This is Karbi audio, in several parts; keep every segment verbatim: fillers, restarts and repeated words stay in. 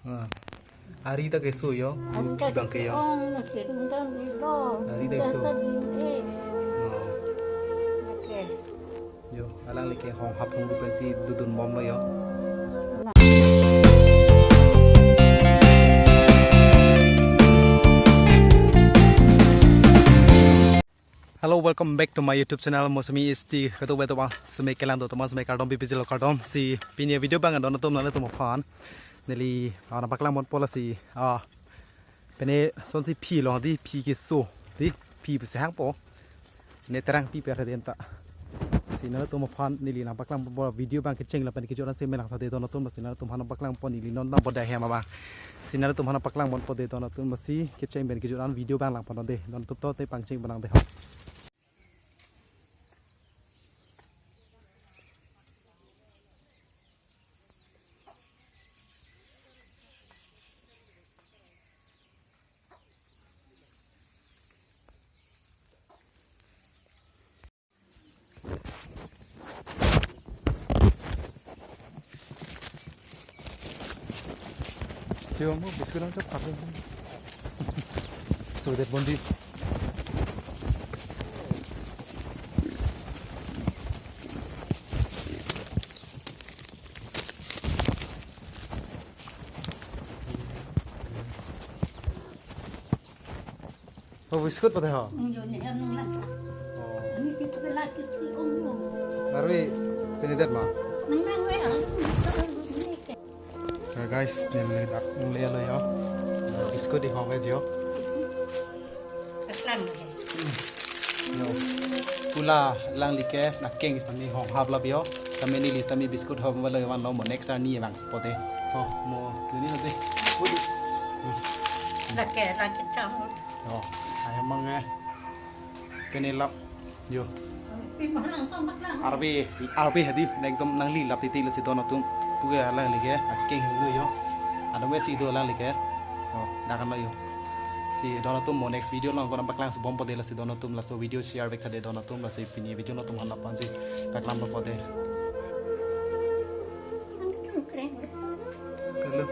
Ah. Ari ta keso yo, Ari ta bang ke yo. Keso, oh, nasi rundam ilo. Ari ta keso. Sa din eh. Oh. Okay. Yo, alangli ke honghap hongrup pensi dodun bomlo yo. Hello, welcome back to my YouTube channel, Mosami S T. Kado beto ba, semai kelang do teman, semai kardom, bibijil kardom. Si pini video bang don atum nanglitum aphan. Neli, ah, nangpaklang bompo lasi, ah, pene sonsi phi lo di, phi keso di, phi pese hangpo. Ne terang phi per den ta. Si nanglitum aphan neli nangpaklang bompo video bang kecheng lapen kejut an si melang thade don atum, lasi nanglitum aphan nangpaklang bompo neli non nang boda hem abang. Si nanglitum aphan nangpaklang bompo de don atum, lasi kecheng pen kejut an video bang lang pon de don atum, to te pangcheng bonang de ho. Cuma biscuit aja pakai. Sudah bondi. Oh, biscuit pate ho? Ang yun, ang lang. Oh. Ani kita pala kita si Ong Ong. Nari pinidet ma? Nang nang we, ang. Okay, guys, neli dak neli lo yo. Biscuit di hong ajo. Katlang lo. Yo. Pula alangli ke nakeng sitame honghap lap yo. Kami neli sitame biscuit hong wala wan lo mo next arni bang sepote. Oh, mo yuni lo de. Lake, lake chang. Oh, ayam mang eh. Kene lap. Yo. Pi malang tong patlang. Arbi, arbi hadi, na ekdom nangli lap titi lasi don atum. Puke alangli ke, akeng helu yo. Adong si do alangli ke. Oh, dakan lo yo. Si don atum mo next video along ko nangpaklang si bompo de lasi don atum, laso video share vek thade don atum, lasi pini video atum han lapan si paklang bompo de. Kalau.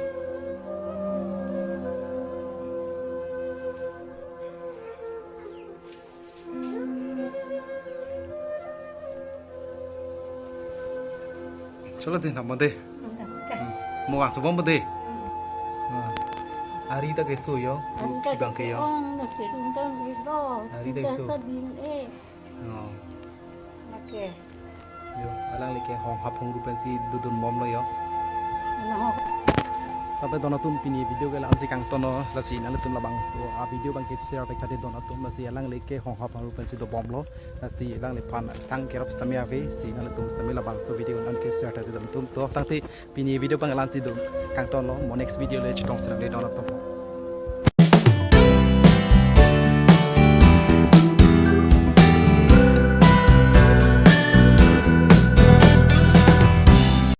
Cholo de, namo de. Hmm. Mo bang so bompo de. Hmm. Ari ta keso yo. Ari ta bang ke yo. Keso, oh, nasi rundam ilo. Ari ta keso. Sa din eh. Oh. Okay. Yo, alangli ke honghap hongrup pensi dodun bomlo yo. Nah. Tapi don atum pini video ke la-an si kangton lo, lasi nanglitum labangso a video bang ke share vek thade don atum, lasi alangli ke honghap hongrup pensi do bomlo, lasi alangliphan tang kerap sitame ave, si nanglitum sitame labangso video an ke share thade don atum. To tangte pini video bang la-an si do kangton lo, mo next video le chetong serang le don atum.